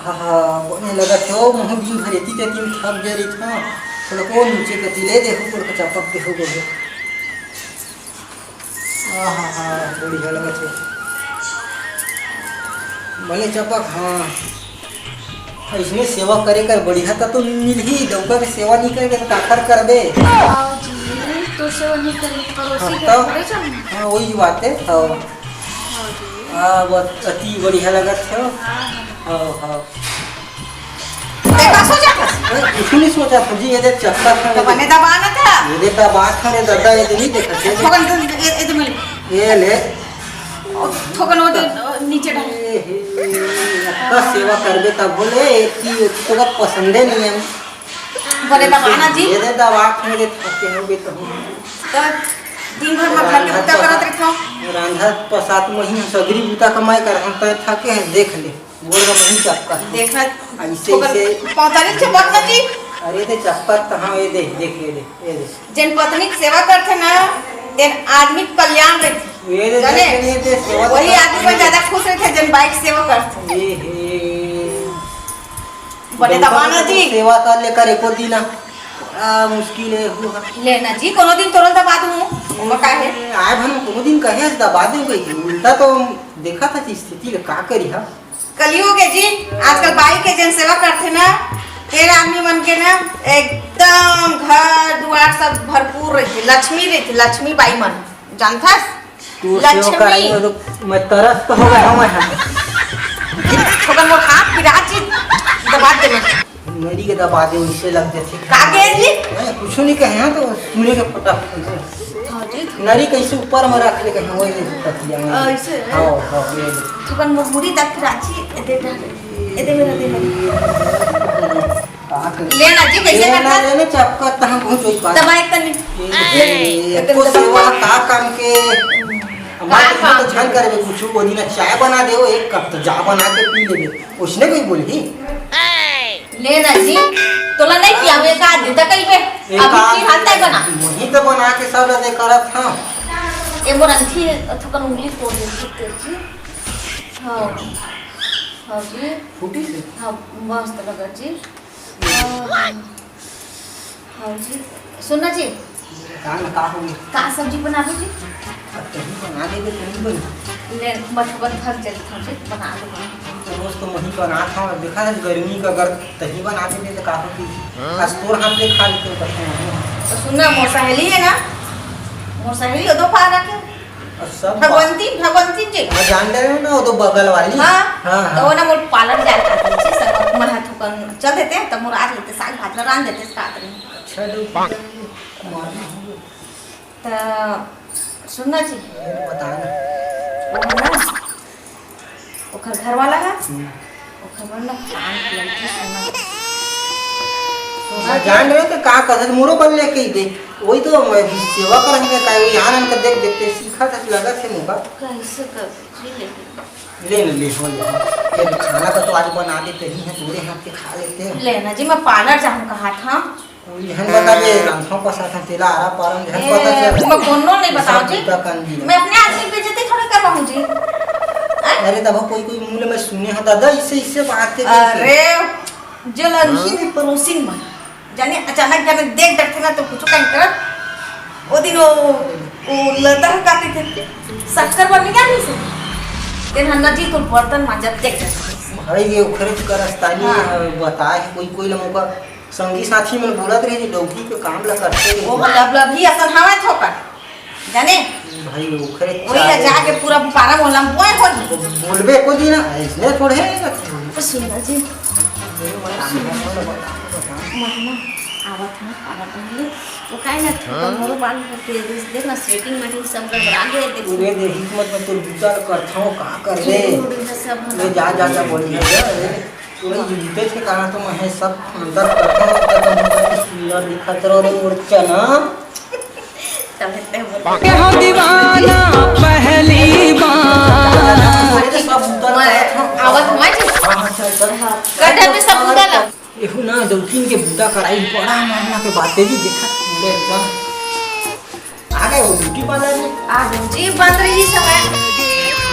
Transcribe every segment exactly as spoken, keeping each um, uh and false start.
हा, हा, बने लगत हे। ओ, महूं दिन भर एती तेती म थक गे रहिथंव। थोड़ा को नीचे कति ले देहू, थोड़ा चपक देहू बोले। आहा, हा, बढ़िया लगत हे। बने चपक, हाँ। अइसने सेवा करे कर बढ़िया त तो मिलही, डउका के सेवा नइ करबे त काखर करबे? आओ जी, तो सेवा नइ करबे, पड़ोसी हाँ, घर तो? थोड़े जाना। हाँ, वही बात हे। हाँ। हाँ जी। हाँ, बस अति बढ़िया लगत हे। हाँ, हाँ। हाँ, हाँ। ते का सोचत हस? मैं कुछ नहीं सोचत हंव जी, ये दे चक्कर था, तो बने दबा ना था। ये दे दबा था रे दादा, ये दे नहीं देखा, ये दे। थोकन तो ये, ये दे मिल। ये ले। ओ, थोकन वो दे, ओ, नीचे डाल। ए हे, अतका सेवा करबे तब बोले, एक की, एक तो का पसंदे नहीं है। बने दबा ना जी। ये दे दबा था रे, थके हो बे तो। तो दिन भर में घर के बुता करत रहिथंव। रांधा पसात महीन सगरी बुता कमाई कर, हम तो थके हैं, देख ले। गोड़ में नहीं चपका। देखा, ऐसे, ओकर ऐसे। पौतारी चपक ना जी। अरे, दे चपक तो हाँ, ये दे, देख, ये दे, ये दे। जेन पत्नी के सेवा करथे ना, तेन आदमी के कल्याण रहिथे। ये दे, जाने? ये दे, सेवा तो वही कर आदमी मन ज्यादा खुश रहिथे, जेन बाई के सेवा करथे। ये हे। बने दबा ना जी। सेवा कर ले कर एको दिन, आ, मुश्किल है, हुआ। ले ना जी, कोनो दिन तोरल दबा दूँ, ओमा का है? आए भन कोनो दिन कहे दबा दूँ कही, उल्टा तो देखा था स्थिति ले का करी हा। कलयुग हे जी, आजकल बाई के जेन सेवा करथे ना, तेन आदमी मन के ना एकदम घर दुआर सब भरपूर रहिथे, लक्ष्मी रहिथे, लक्ष्मी बाई मन, जानथस? तू सेवा लक्ष्मी। कराई में तो मैं तरस तो हो गया हूँ मैं। थोड़ा मोर हाथ पिरा जी, दबा दे मैं। मेरी के दबा दे, उससे लग जाते। का कहे जी? मैं कुछ नहीं कहे, हाँ, तो सुने के फटाक से। हाँ जी। नरी कैसे ऊपर में रख ले कहीं, वही तकिया में। ऐसे? हाँ, हाँ, ये ले। थोकन मोर मुड़ी तक रांची, ए दे डाल। ए दे मेरा दे मेरा। का कर? ले ना जी, कैसे ले ना, करता? ले ना, चपका तहाँ पहुँच वही पास। दबाए तनी। ए, ले, ए, एक तो दबा। सेवा का काम के? हमारे का तो काम? झन करबे कुछ, वो दिन चाय बना दे, वो एक कप तो जा बना के पी लेबे। उसने कोई बोली? ले ना जी, तोला नहीं पियावे का आदमी त कहिबे। एक अभी काम की हालत है बना। वही तो बना के सब दे करत हाँ। ए मोर अंगठी थोकन उंगली तोड़ दे जी। हाँ। हाँ जी। फूटी से? हाँ, मस्त लगा जी। हाँ। हाँ जी। सुन ना जी। का ना, का हो गया? का सब्जी बनाबे जी? अब तहीं बना देबे, तहीं बन। ले, मत बन, थक जल्दी थक जी, बना दे, बना। तो रोज तो मही बनात हूँ, देखा है गर्मी का, अगर तहीं बना देबे तो का होती? आज तोर हाथ ले खा लेते हो, कसम है। तो सुन ना, मोर सहेली है ना, मोर सहेली है, दो पारा के। और सब भगवंती, भगवंती जी। हाँ, जान रहे हो ना, वो तो बगल वाली। हाँ, हाँ, तो हाँ। वो ना मोर पार्लर जाए खातिर जी, सब मन हाथ थोकन चल देते हैं, तब मोर आज लेते साग भात ला रांध देते साथ में। अच्छा, दो मारना होगा। त सुनना जी। बता ना। वो है ना, ओखर घर वाला है। हम्म। ओखर मन ना पान पियन के सोना। मैं जान रहे तो का कहत मोरो बन लेके ही दे। वही तो मैं भी सेवा करन के का, वही आनंद के देख देख के सीखा था, लगा थे मोका। कैसे कर जी लेकिन? ले न, ले हो ले। फिर खाना का तो आज बना देते ही हैं, तोरे हाथ के खा लेते हैं। ले ना जी, मैं पार्लर जाऊँ कहा था। इहन बता दे, रांधो पसा था, तेला आरा पारम, इहन ए, पता चल। मैं कोनो नहीं बताओ सब जी। पूरा कान दिया। मैं अपने आदमी पे जते थोड़े करवाऊँ जी। हैं? अरे तब कोई, कोई मुंह ले मैं सुने हाँ दादा, इससे, इससे बात के अरे, जो लड़की भी पड़ोसी में, जाने अचानक जाने देख डरथे ना तो कुछ कहीं करत। वो दिन वो, वो लता काटे थे, शक्कर बन गया नहीं से। तेन हन्ना जी तो बर्तन मांजत देख डरथे। भाई ये उखरे करस्तानी हाँ। बताए कोई, कोई लोगों का संगी साथी मन बोलत रहे, डौकी के काम ला करते रहे। वो लबलबी असन हवा थोकन, जाने? भाई, ओकरे वही ला चाहे जाके पूरा पारा मोहल्ला में बोए हो जी। बोलबे को दिन, ऐसने थोड़े है। तो सुन ना जी, महीना आवत है, आवत है, वो काहे ना थोड़ा मोरो बाल में तेल देख ना, सेटिंग मेटिंग सब गड़बड़ा गए, देख। पूरे दे हिम्मत में तो दूसरा करथाओ, का कर ले? चूड़ी उड़ी में सब ले जा, जा, जा, बोली है, जा। पूरा जीते के कारण तो मैं सब अंदर करता हूँ, करता हूँ, करता हूँ, सुंदर दिखत रहो रे मोर चना। तब इतने बोल। हो दीवाना पहली बार। अरे तो सब उधर मैं करता हूँ। आवत हुआ जी? हाँ, हाँ, चल, चल। हाँ। गड्ढा में सब उधर ला। एहू ना दौकिन के बूता कराई, बड़ा मामला के बात है जी, देखा पूरा एकदम। आ गए हो ब्यूटी पार्लर में? आ गए जी, बंद रही समय।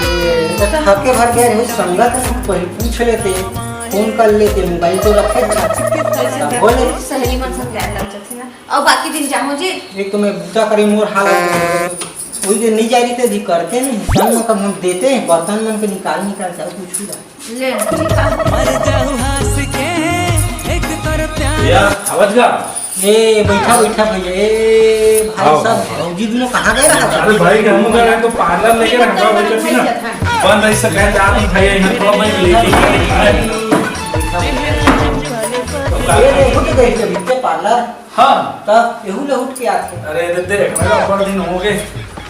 ए, तो थके भर गए रहे, संगत से पहले पूछ लेते। फोन कर लेते, मोबाइल तो रखे था। बोले। सहेली मन संग जाए लग जाथे ना। अउ बाकी दिन जाहूं जी। एक तो मैं बूता करे, मोर हाल। वही दिन नहीं जा रही थे, अभी करते नहीं। संग में कब हम देते हैं, बर्तन मन के निकाल निकाल के कुछ भी। ले, ठीक है। मर जाऊ हंस के, एक तर प्यार। भैया, आवाज का? ए, बैठा, बैठा भैया। ए, भाई आओ, साहब, आओ। भौजी दुनो कहाँ गए रहा था? अरे भाई, हम गए तो पार्लर लेके रखा हुआ था ना। बंद ऐसे कह जा रही भैया, यहाँ थोड़ा मैं लेके ये देखो तो गए थे बीते पार्लर। हाँ। तब एहू ले उठ के आते। अरे, दे, देख, मेरा ऊपर दिन हो गए,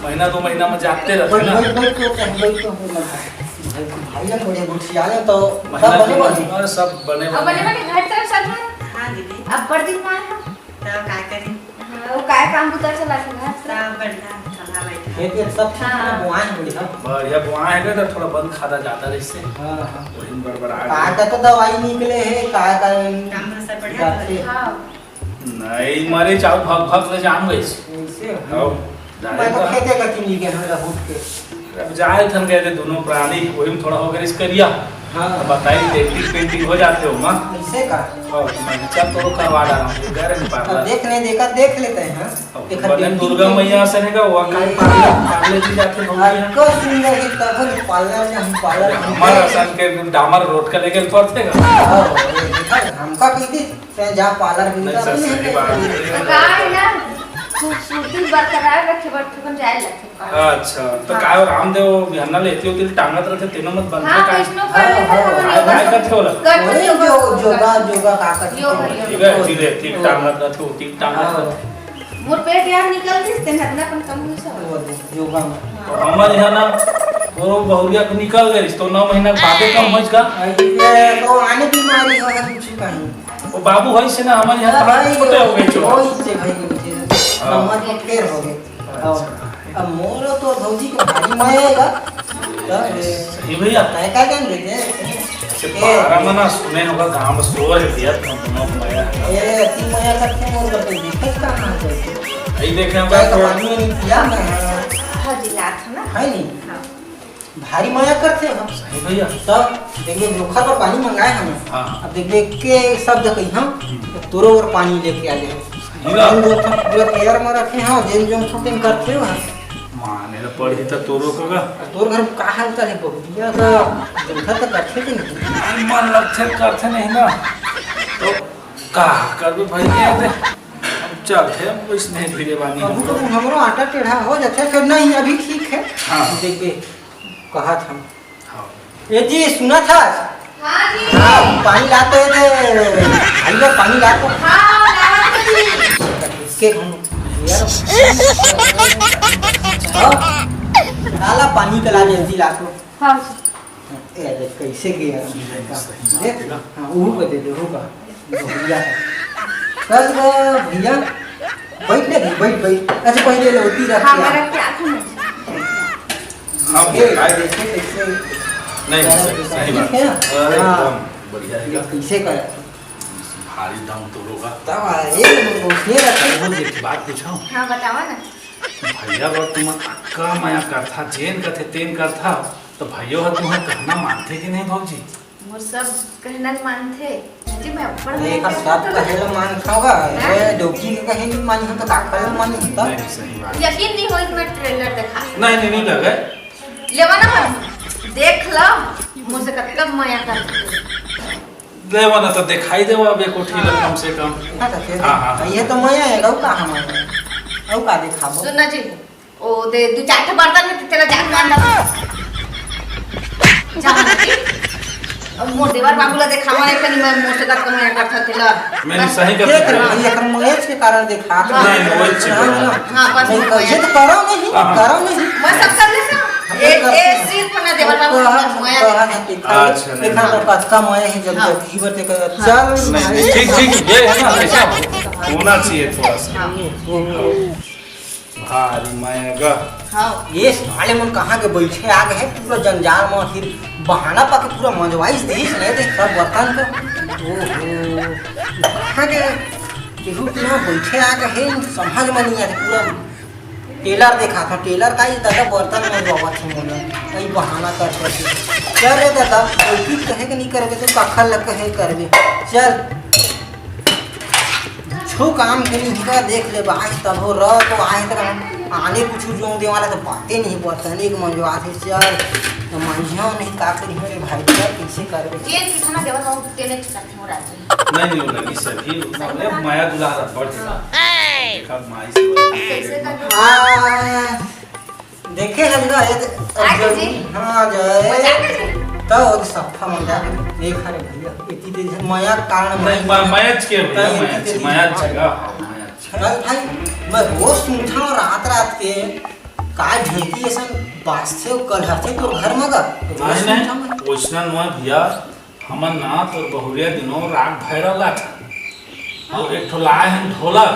महीना दो महीना में जाते रहते बैठ, ना। बैठ, बैठ, तो कहीं बैठ, तो हो ना। भाई, भाई, हम बड़े गुठियाले तो सब महीना बने दो बने। महीना, सब बने अब बने बने। बने घर तरफ सब है? हाँ दीदी। अब बड़ दिन में आए हो? तो का करी? हाँ, वो काय काम बुता चला के घर तरफ? सब बढ़िया, चला बैठा। खेत वेत सब ठीक है, हाँ। बुआई हो गई है। बढ़िया बुआई है, तो थोड़ा बंद खादा जाता रही से। हाँ, हाँ। वही में बड़बड़ा का गई। का तो दवाई निकले है, का का काम में सब बढ़िया जाते। हाँ। नहीं, मरे चाउ भक भक ले जाम गइस। ऐसे हो? आओ, मैं तो direct। खेते का चुनी के हमरा उठ के। अब जाए थन गए थे दोनों प्राणी, वही में थोड़ा हो गया इस करिया। हाँ। अब बताई, painting, painting हो जाते हो, माँ। ऐसे का? और मैं चल तो करवा डाला हूँ, घर में अब पार्लर। देख नहीं देखा, देख लेते हैं, हाँ। अब एक बने दिन दुर्गा के मैया से रहेगा, वो काहे ये पार्लर, पार्लर जी जाते हो और गया। कौन सुंदर है, तब हम पार्लर में हम पार्लर हम हमारा गए। सन के डामर रोड का लेके पड़ते का। हाँ, ये देखा, हमका कह दी। ते जा पार्लर भी नहीं, का सर, भी सही नहीं बात है। तो का है ना, खूबसूरती बरकरार रखे बर थोकन जाए ला थोकन। अच्छा, तो हाँ। का रामदेव बिहाना ले एती ओती टांगत रहते, तेनो मत बंद हाँ, कर। वैष्णो कर हाँ, लेते हाँ, तो हाँ, योगा हाँ, कर। करते होला। कर वही लेते जो, योगा। योगा, योगा का करते योगा, होला। योगा। ठीक है, ठीक है, ठीक हाँ। टांगत रहते हो, ठीक टांगत हाँ। रहते। मोर पेट यार निकल दिस, तेन हतना अपन कम हुई सब। वो दे, योगा में। और हमारे यहाँ ना, वो बहुरिया के निकल गए, तो नौ महीना के बादे कम होइस का? अरे, ये तो आने बीमारी हो है, कुछ कहीं। वो बाबू है से ना हमारे यहाँ हाँ, भाई, छोटे हो गए, छोटे। वही से भाई, वही से। हाँ। नंबर तो फेर हो गए। अच्छा। अब, अब मोर तो भौजी के भारी मया आएगा। तो, ए, सही भैया। तय का जान देते? ऐसे ए, बारह मना सुने होगा, गांव में शोर है भैया, तुम दोनों को मया है। ए, अति मया करते मोर करते, दिक्कत का कहाँ करते? यही देखे हम क्या तो तो पानी में नहीं पिया मैं। हाँ जी, लात है ना? है नहीं? हाँ। भारी मया करथे हो। सही भैया। तब देखबे, जोखा पर पानी मंगाए हन। हाँ। अब देखबे, के शब्द कही हम, हम्म। तो तोरो बर पानी लेके आ जाए। सही बात। हम जोखा पूरा तैयार में रखे हैं, जेन जोखा तेन करथे हो। माने ल पड़ही त तोरो का। तोर घर में का हाल चाल है, बहुरिया का जोखा तो करथे कि नहीं? मन लगथे, करथे नहीं ना। तो का करबे भाई, के दे। हम चलथे, हम वैसने धीरे बानी। कभू कभू हमरो आटा टेढ़ा हो जाथे, तो नहीं, अभी ठीक है। हाँ। देखबे, कहत हम। हाँ। ए जी, सुनत हस? हाँ जी। हाँ, पानी लाते थे। भाई लोग, पानी लाते। हाँ, लावत हूँ जी। के हम यार। हाँ, लाला पानी के ला जल्दी लातो। हाँ। ए, देख, कैसे गया? देख, हाँ, उहू को दे दे, उहू का। बढ़िया है। कस गया भैया? बैठ ले, बैठ, बैठ। अच्छा, पहले लोटी रख हाँ, के आ। मैं रख के आती हूँ। हाँ, ए, भाई। देखे कैसे? नहीं, सही, सही बात। ठीक है ना? अरे, हाँ। एकदम बढ़िया है। ये कैसे का? भारी दम तोरो का। तब आ, ये लोग उसने रखे। वो एक बात पूछो। हाँ, बतावा ना। भैया बर तुमन अक्का मया करथा, जेन कथे तेन करथा, तो भैयो ह तुम्हार कहना मानथे कि नहीं भौजी? मोर सब कहना ल मानथे। जी, मैं अब्बड़ अरे, एकर मेहनत सब करथों। कहे ल मानथों गा। हैं? ए, डौकी के कहे नहीं मानथों, तो काकर ल मानही त? नहीं, सही बात। यकीन नहीं होई त मैं trailer देखा। नहीं, नहीं, नहीं लगे। लेवा ना, देख लो, मोर से कतका मया कर। लेवा ना, तो दिखाई देवा अब एको ठी ल कम से कम। हाँ, तो फिर हाँ, हाँ, हाँ। ये तो मया है, अउ का हम, अउ का दिखाबो? सुन ना जी, ओ दे, दू चार ठो बर्तन में तेला जाके मांज दे। जा ना जी। अब मोर देवर बाबू ला देखावा, एक कनी मैं मोर से कतका मया करथों तेला। मैं बस। सही कर देख रहे हैं, ये कर महेश के कारण देखा। नहीं, नहीं, वो अच्छी बात है। हाँ, बस नहीं, वो ये तो करो नहीं, हाँ, हाँ। करो नहीं। मैं सब कर लेता हूँ। हम एक, करते एक हैं। सिर्फ ना देवर बाबू तो का हाँ, मया तो हाँ, देखा। देखा, अच्छा, नहीं, देखा, नहीं। तो कतका मया है, जब हाँ। देखी बते कर, हाँ। चल नहीं, नहीं, भाई। ठीक, ठीक, ये है ना, ऐसा होना चाहिए थोड़ा सा। हाँ। भारी मया गा। हाँ। ये साले मन कहाँ के बैठे आ गए हैं, पूरा जंजाल में फिर बहाना पाके पूरा मंजवाइस देहिस, नहीं देख सब बर्तन को। ओहो। कहाँ के केहू के यहाँ बैठे आ गए हैं, समझ में नहीं आते पूरा। टेलर देखा था, टेलर का ही दादा बर्तन में बाबा थे मोला। कई बहाना कर करके। चल रे दादा, गलती कहे के नहीं करबे तो काखर लग कहे करबे। चल। छो काम के नहीं का देख ले भाई, तब हो रह तो आए तो हम आने कुछ जो दे वाला तो बातें नहीं बर्तन एक मंजवा थे। चल। तो मंजवा नहीं का करी रे भाई, चल कैसे करबे? ये कितना देवा था, तेने नहीं, नहीं, वो लगी सखी, उतना बड़े माया दुलार बढ़ गया। देखा माई से। कैसे कर हाँ, देखे हम ना, ये तो अब आगे जब जी। हाँ, आ जाए। मजाक कर जी। तो वो तो सफा मजाक। देख रे भैया, इतनी देर से माया के कारण नहीं, माई मा-, माया के भैया, तो माया इतनी के, देर माया से के, हाँ, माया के। कल भाई, मैं रोज सुनता हूँ रात रात के, का ढेंकी ऐसा बाजथे, कल हरथे तोर घर में का? रोज नहीं, सुनता नहीं, मैं। वैसना नोहे भैया, हमन ना तोर बहुरिया दिनों राग भैरव गाथन। अउ एक ठो लाए हन ढोलक,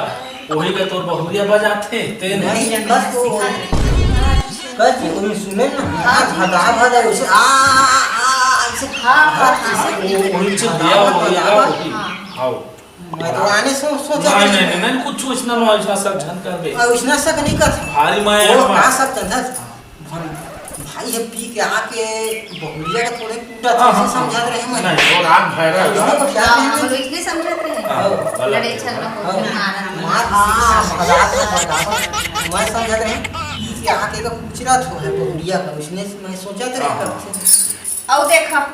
वही का तोर बहुरिया बजाथे, ते नहीं। नहीं, बस तो बस ये कोई सुने ना, हाँ, भगा, भगा, उसे, आ, आ, आ, इसे, हाँ, हाँ, हाँ, इसे, वो, वही से भगा, भैया, भगा, वही, भगा। वही। हाँ। आओ। मैं तो आने सो-, सोचा नहीं, था। नहीं, नहीं, नहीं, कुछ वैसना, वैसना सब झन करबे। आ, वैसना सब नहीं कर। भारी मैं वो एक बार कहाँ सब चंदा? भाई, ये पी के आके बहुरिया का थोड़े कूटा हाँ, हाँ, समझा रहे हैं मैं। नहीं, वो राग भैरव है। इसने को क्या हाँ, नहीं और इसने समझा रहे हैं। हाँ, गलत लड़े है। छल में हाँ, होते मारा। मार हाँ, किसी के साथ। मजाक में, मजाक में। मैं समझा रहे हैं, पी के आके का कुचरा थो है बहुरिया का, उसने, मैं सोचा था हाँ, कब हाँ। से। आओ देखा।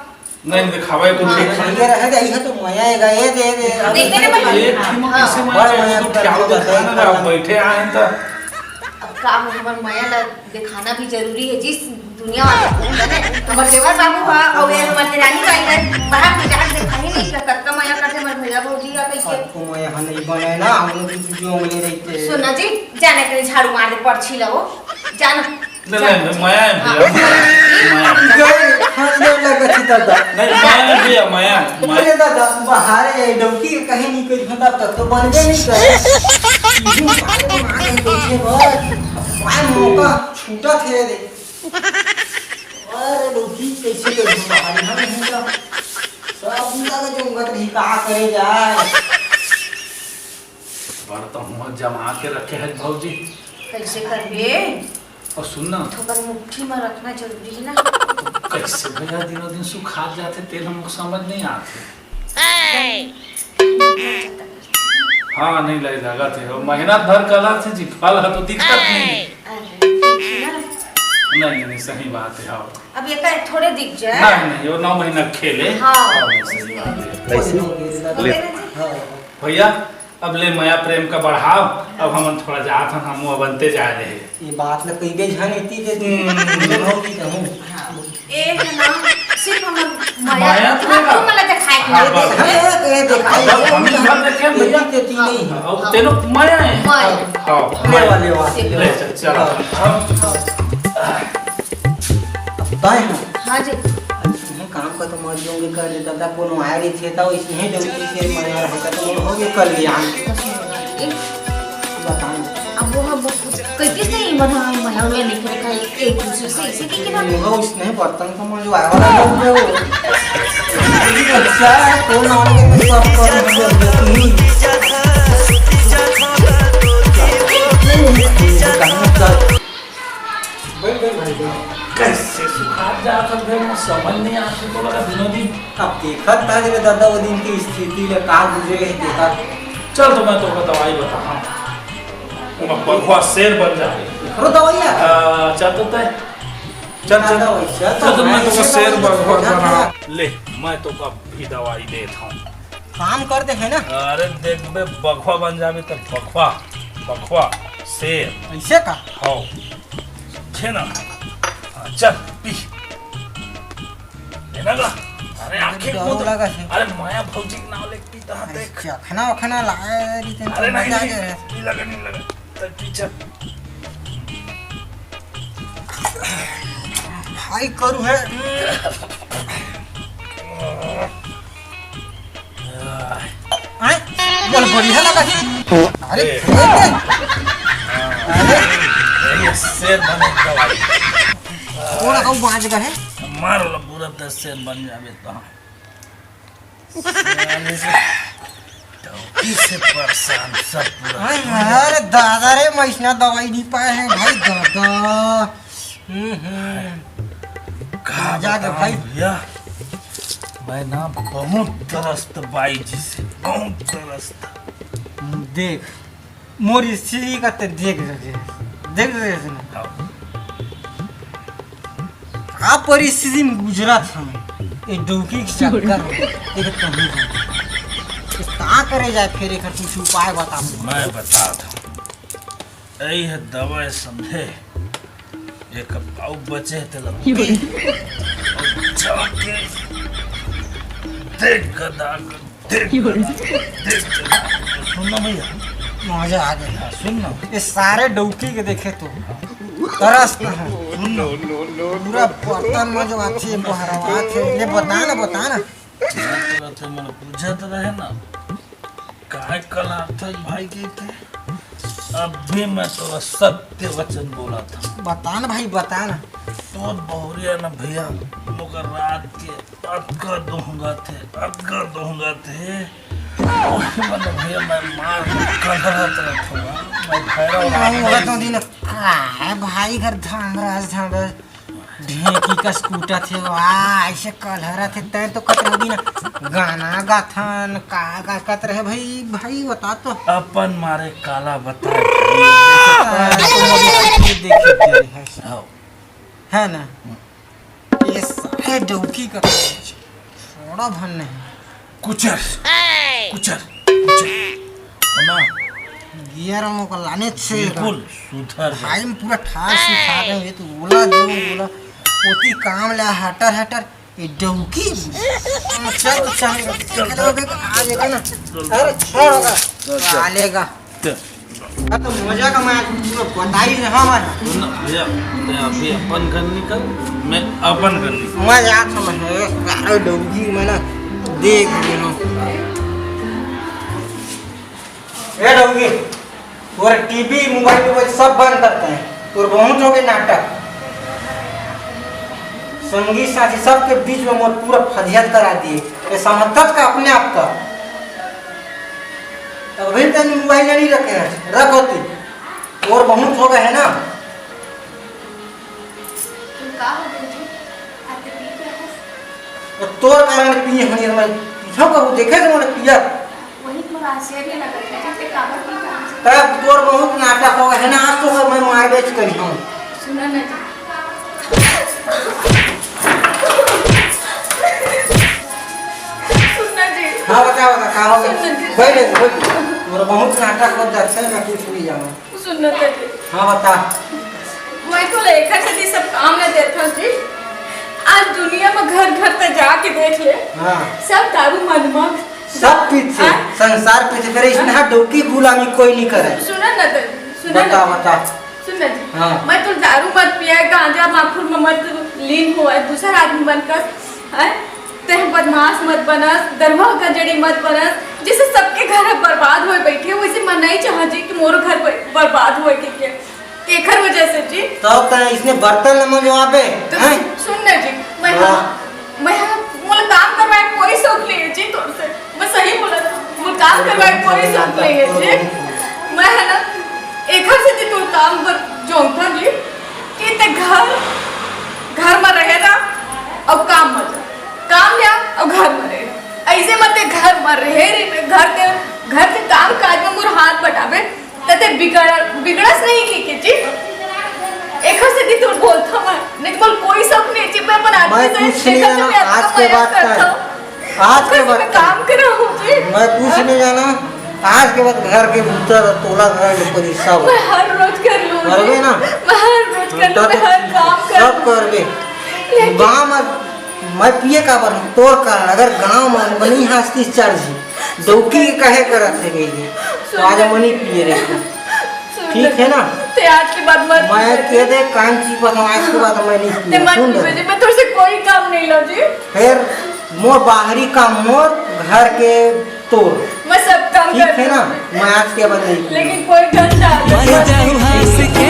नहीं, दिखावे तो हाँ, ठीक है। ये रह गई है तो मया आएगा, ये दे दे। अब देखते ना भाई। एक ठिम हाँ। कैसे बड़ मया मया तो कर क्या दो दिखाना बताइए। ना, आप बैठे आए हैं तो। अब का हो, हमार मया ला दिखाना भी जरूरी है, जिस दुनिया वाले को है ना, हमार देवर बाबू बा, और ये हमार देरानी बाई है, बाहर में जाके दिखाई नहीं कर सकता, मया करते हमार भैया भौजी आ गई के। आपको मया नहीं बनाए ना, हम लोग की जो उंगली रहते हैं। सुन ना जी, जाने के लिए झाड़ू मार दे, पर्ची लो, जाना। नहीं, नहीं, नहीं, मया है भैया, हाँ। मया, मया। गए, हाँ, डर लगा थी दादा। नहीं, मया है भैया, मया, मया। अरे दादा, बाहर है, डौकी के कहीं नहीं कोई धंधा तक तो बनबे नहीं करे। इसी बारे में मारे देखे बस, भाई मौका छूटा थे रे। अरे डौकी कैसे के बाहर हम नहीं तो सब लगा जो उंगत रही कहा करे जाए। बड़ तो हुआ जमा के रखे है भौजी। कैसे करबे? और सुन ना। थोकर मुट्ठी में रखना जरूरी है ना। तो कैसे भैया दिनों दिन सुखात जाथे, तेल हमको समझ नहीं आथे। हाँ, नहीं लाई लगा थे। और मेहनत भर कला थे जी, फल है तो दिखत नहीं। अरे, ठीक है ना? नहीं, नहीं, सही बात है, हाँ। अब ये का थोड़े दिख जाए। नहीं, नहीं, वो नौ महीना खेले। हाँ। हाँ, सही बात है। कैसे? ले। हाँ। भैया, अब ले मया प्रेम का बढ़ाव, अब हमन थोड़ा जात हन, हमू अब अंते जाए रहे। ये बात ल कइबे झन एती दे हम्म। होती कहूँ। ए है ना, सिर्फ हमन मया, मया तो हम ना। तुम मला दिखाए के हाँ, नहीं बस। दे। ए, ए, दिखाई अब दे। हम भी भर देखे हैं भैया। एती तेती नहीं है। अब तेनो मया है। मया। हाँ। ले वाले वाले। ले चल, चल। हाँ। अब ताए हैं। हाँ जी। काम का तो मर जाऊंगे कर दे दादा, कोनो आए रही थे तो इसने डौकी के मया रहता तो हो गया कर लिया। बताओ। अब वो हम कह किस नहीं बना, मया में लिख रखा है एक दूसरे से, इसे की ना। वो उसने बर्तन का मजवाया वाला लोग जो। अच्छा, कौन आने के सब कर नहीं। बैठ, बैठ भाई, बैठ। कैसे सुखात जात हन, समझ नहीं आत हे तो लगा दिनों दिन। अब देखत था जरे दादा वो दिन की स्थिति ले का गुजरे है देखा। चल तो मैं तोका दवाई बताहा। वो बघवा शेर बन जाए। करो दवाई यार। आ, चल तो तय। चल, चल। दादा वैसे तो चल तो मैं मैं तोका इसे शेर तो बघवा समझा बना। था। ले, मैं तोका भी दवाई देत हूँ। काम कर दे है ना? अरे देख बे, बघवा बन जाबे त बघवा, बघवा, शेर। ऐसे का? हौ। छे ना। हाँ, चल, पी। है ना गा? अरे आंखें डर कूद। लगा है। अरे माया भौजी के नाम लेके पीता है, देख। अच्छा, खाना वाना लाए रही थे अरे तो नहीं, मजा आ नहीं, जाए। नहीं लगा, नहीं लगा। तो पी चल। भाई करू है। आय, बोल बढ़िया लगा है। अरे, ए। अरे, ये शेर बने दवाई। थोड़ा कहूँ बाँच गए हैं। मार लो पूरा दस शेर बन जावे तो। से परेशान सब पूरा। हाय, अरे दादा रे, मैं इसना दवाई नहीं पाए हैं भाई दादा। हम्म, हम्म। का जाके बताऊं भाई। भैया, मैं ना बहुत तरस्त बाई जी से, बहुत तरस्त। देख, मोर स्थिति का ते देख रहे, देख रहे इसने। हाँ। का परिस्थिति में गुजरत हन, ये डौकी के चक्कर में, ये तो कहीं नहीं। इस का करे जाए, फिर एक कुछ उपाय बता। मैं बता दूं, यही है दवाई समझे, एक पाव बचे तेला पी, और जाके देख गदा, देख गदा, देख गदा। सुन ना भैया, मजा आ गया। हाँ, सुन ना। ये सारे डौकी के देखे तो तरस ना है। सुन ना। पूरा बर्तन में जो अच्छे बहरावा थे, ये बता ना, बता ना। मैं तो रहते मन पूछत रहे ना, काय कल आता भाई के, के? अभी मैं तो सत्य वचन बोला था। बता ना भाई, बता ना। तो बहुरिया ना भैया, मोकर रात के अतका दोहंगा थे, अतका दोहंगा थे। ओही मतलब भैया, मैं मार के कलहरत रहत हूँ, मैं भैरव नहीं, रात वो तो दिन का है भाई, घर धांगरस, धांगरस, ढेंकी कस कूटत हे, वाह, ऐसे कलहरत हे, तैं तो कत रहे दिन गाना गाथन, का, का कत रहे भाई, भाई, बता तो। अपन मारे काला बताए भाई। हाँ, तो मोदी के देखे दे रहे हैं। हाँ। है ना? ये सारे डौकी का छोड़ा भन नहीं। कुचर, कुचर, कुचर। है ना? गियर मोका लाने छे। बिल्कुल, सुधर जा। भाई, मैं पूरा ठार सिखा रहे हैं, ये तो ओला दे, ओला। ओती काम ले, हटर, हटर। ये डौकी। चल, चल, चल, चल। आ जाएगा ना। अरे, छोड़ होगा। चल, चल। आ लेगा। चल। अब तो मजा का मैं पूरा बताई रहा हूँ। सुन ना, भैया, मैं अभी अपन घर निकल, मैं अपन घर निकल। मैं जात हूँ, मैं सारे डौकी मैं ना देख लेना। ए डौकी, तोर टीवी, मोबाइल, मोबाइल सब बंद करते हैं। तोर बहुत हो गए नाटक। संगी साथी सबके बीच में मोर पूरा फजियत करा दिए। ये समझत का अपने आप का। अभी तक मोबाइल नहीं रखे हैं, रख होती। और बहुत हो गए है ना। तुम का हो गए जी? आते पी क्या है? तो तोर कारण पिए हनी, मैं पीछो कहूँ देखे तो मोर पिया। वही तो आश्चर्य लगत है, जब ते काबर पी का है? तब तोर बहुत नाटक हो गए है ना, आज तो मैं मार बेच करी हूँ। सुना ना जी। सुना जी। हाँ, बता, बता, का हो गया? सुना जी। बैठ, बैठ, बैठ। तोर बहुत नाटक हो जाते हैं, मैं कुछ नहीं जाना। सुन ना तेरे। हाँ, बता। मैं तो लेखा से सब काम न देता जी। आज दुनिया में घर घर तक जाके देख ले। हाँ। सब दारू मद मद। सब पीछे, हाँ? संसार पीछे, फिर इसने हाँ? डौकी गुलामी कोई नहीं करे। सुना ना तेरे, सुना बता, ना। बता। सुन ना जी। हाँ। मैं तो दारू मत पिया, गांजा माखुर में मत लीन हुआ, दूसरा आदमी बनकर, हैं? तेह बदमाश मत बनस, दरुआ गंजड़ी मत बनस, जैसे सबके घर बर्बाद होए बैठे, वैसे मैं नहीं चाह जी कि मोरो घर ब-, बर्बाद होए के, के, केखर वजह से जी। तो का इसने बर्तन न मंजवाबे, तो हैं? सुन ना जी, मैं वाह। हम, मैं हम, मोला काम करवाए कोई शौक नहीं है जी तोर से, मैं सही बोला था, मोला काम करवाए कोई शौक नहीं है जी। मैं है ना, एखर से जी तोर काम पर जोंगता जी, कि ते घर, घर में रहे ना, अब काम मत काम ले आ अउ घर म रहे। अइसे मत ते घर म रहे रे, घर के, घर के काम काज म मोर हाथ बटाबे, त ते बिगड़, बिगड़स नहीं के, के जी? एखर सेती तोर बोलथव मैं, नहीं तो मोर कोई शौक नहीं जी, मैं अपन आदमी मैं से कुछ नहीं देखत जाना, हूँ, आज के बाद का, करथव। आज के ओखर से बाद मैं का? काम करहूँ जी। मैं कुछ नहीं जाना। आज के बाद घर के भीतर तोला घर के परिसा हो। मैं हर रोज कर लूँ करबे जी। ना? मैं हर रोज कर लूँ, तो मैं हर काम कर सब लूँ। करबे। लेकिन गाँव में मैं पिए काबर हूँ? तोर कारण अगर गाँव में बनी हस्ती चढ़ जी, डौकी के कहे करत है गई है, तो आज सुन। मनी पिए रही। सुन ठीक ले। है ना? ते आज के बाद मत मैं पीबे। कह दे, कान चीपत हूँ, आज के बाद मैं नहीं ते पीऊँ। मत सुन पीबे ले। जी, मैं तोर से कोई काम नहीं लूँ जी। फिर मोर बाहरी काम मोर, घर के तोर। मैं सब काम ठीक कर है ना? लूँ। मैं आज के बाद नहीं पीऊँ। लेकिन कोई गंदा मैं जाऊँ हंस के